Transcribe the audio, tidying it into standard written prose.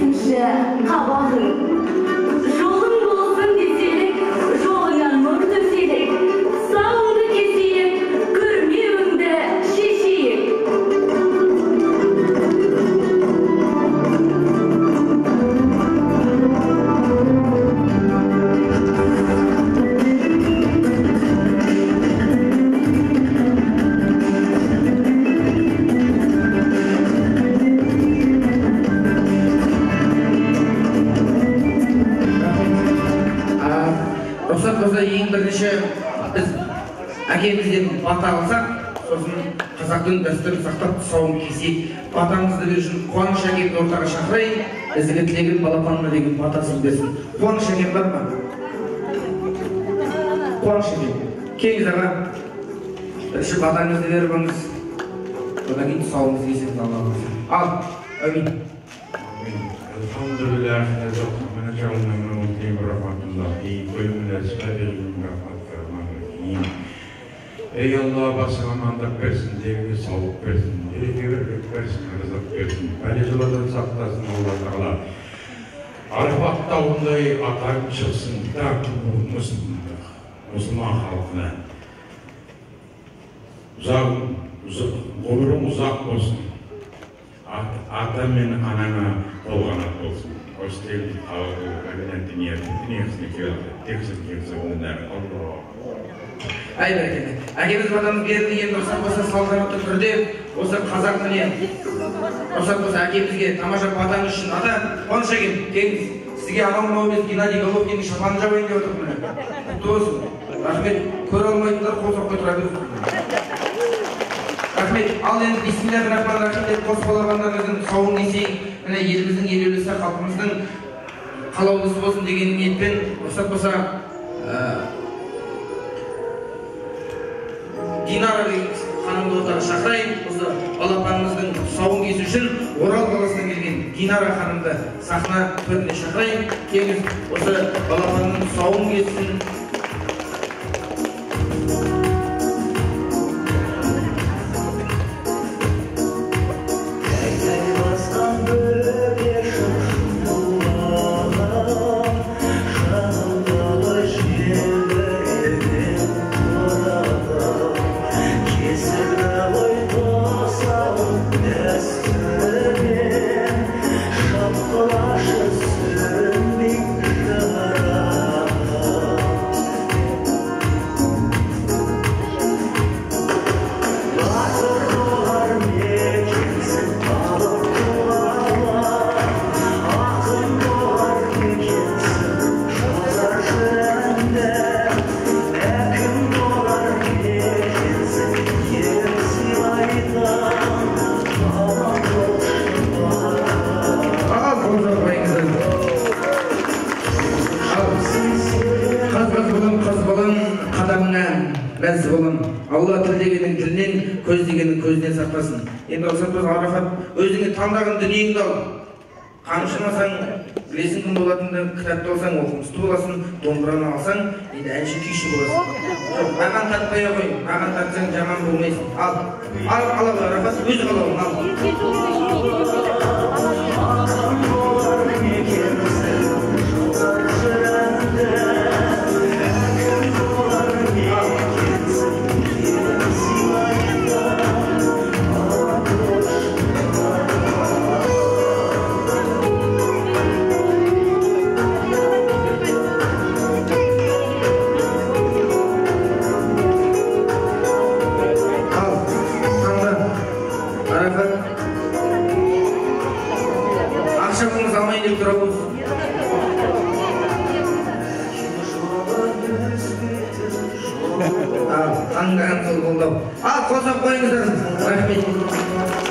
Үзбесінші қабағың. Жолың болсын деселік, жолыңа нұр төселік, сауыңды кесейік, күрмеуіңді шешейік. Рұқсат болса, ең бірінші біз әкемізден бата алсақ, сосын қазақтың дәстүрін сақтап тұсауын кесейік. Батамызды беру үшін Қуаныш әкемді ортаға шақырайын, ізгі тілегін балапанына деген батасын берсін. Қуаныш әкем бар ма? Қуаныш әкем, келіңіз аға. Бірінші батаңызды беріп алыңыз, одан кейін тұсауымызды кесеміз, Алла қаласа. Ал, әумин. Elhamdülillah, Ey Allah, başına amanlık versin, devini sağlık versin, bereke bereket versin, rızık versin, bela-beladan saklasın Allah Teala. Arafat dağınday atağım çıksın, Müslüman halkına. Uzak, ömrün uzak olsun. Ata мен анаңа толғанат болсын. Hoş geldin. Allah. Ай, бәрекелді. Әкеміз батамыз берді, енді рұқсат болса салтанатты түрде осы қазақ міне рұқсат болса әкемізге тамаша батаңыз үшін. Ата, Қуаныш әкем, келіңіз. Сізге анау мынау емес, Геннадий Головкиннің шапанын жабайын деп отырмын міне. Құтты болсын. Рахмет. Көре алмайтындар қол соқпай тұра берсін. Рахмет. Ал енді бисмиллахир-рахманир-рахим деп қос балапандарымыздың тұсауын кесейік. Міне еліміздің елеулісі, халқымыздың қалаулысы болсын деген ниетпен рұқсат болса Динара ханымды ортаға шақырайын. Осы балапанымыздың тұсауын кесу үшін Орал қаласынан келген Динара ханымды сахна төріне шақырайын. Келіңіз, осы балапанның тұсауын кессін. Алла тіл дегеннің тілінен, көз дегеннің көзінен сақтасын. Енді рұқсат болса, Арафат, өзіңе таңдаған дүниеңді ал. Қамшыны алсаң, білесің кім болатыныңды, кітапты алсаң, оқымысты боласың, домбыраны алсаң, енді әнші күйші боласың. Жоқ, маған тартпай ақ қой, маған тартсаң жаман болмайсың. Ал, ал, ал, Арафат, өз қалауың, ал. Ал, қосап қойыңыздар. Рахмет.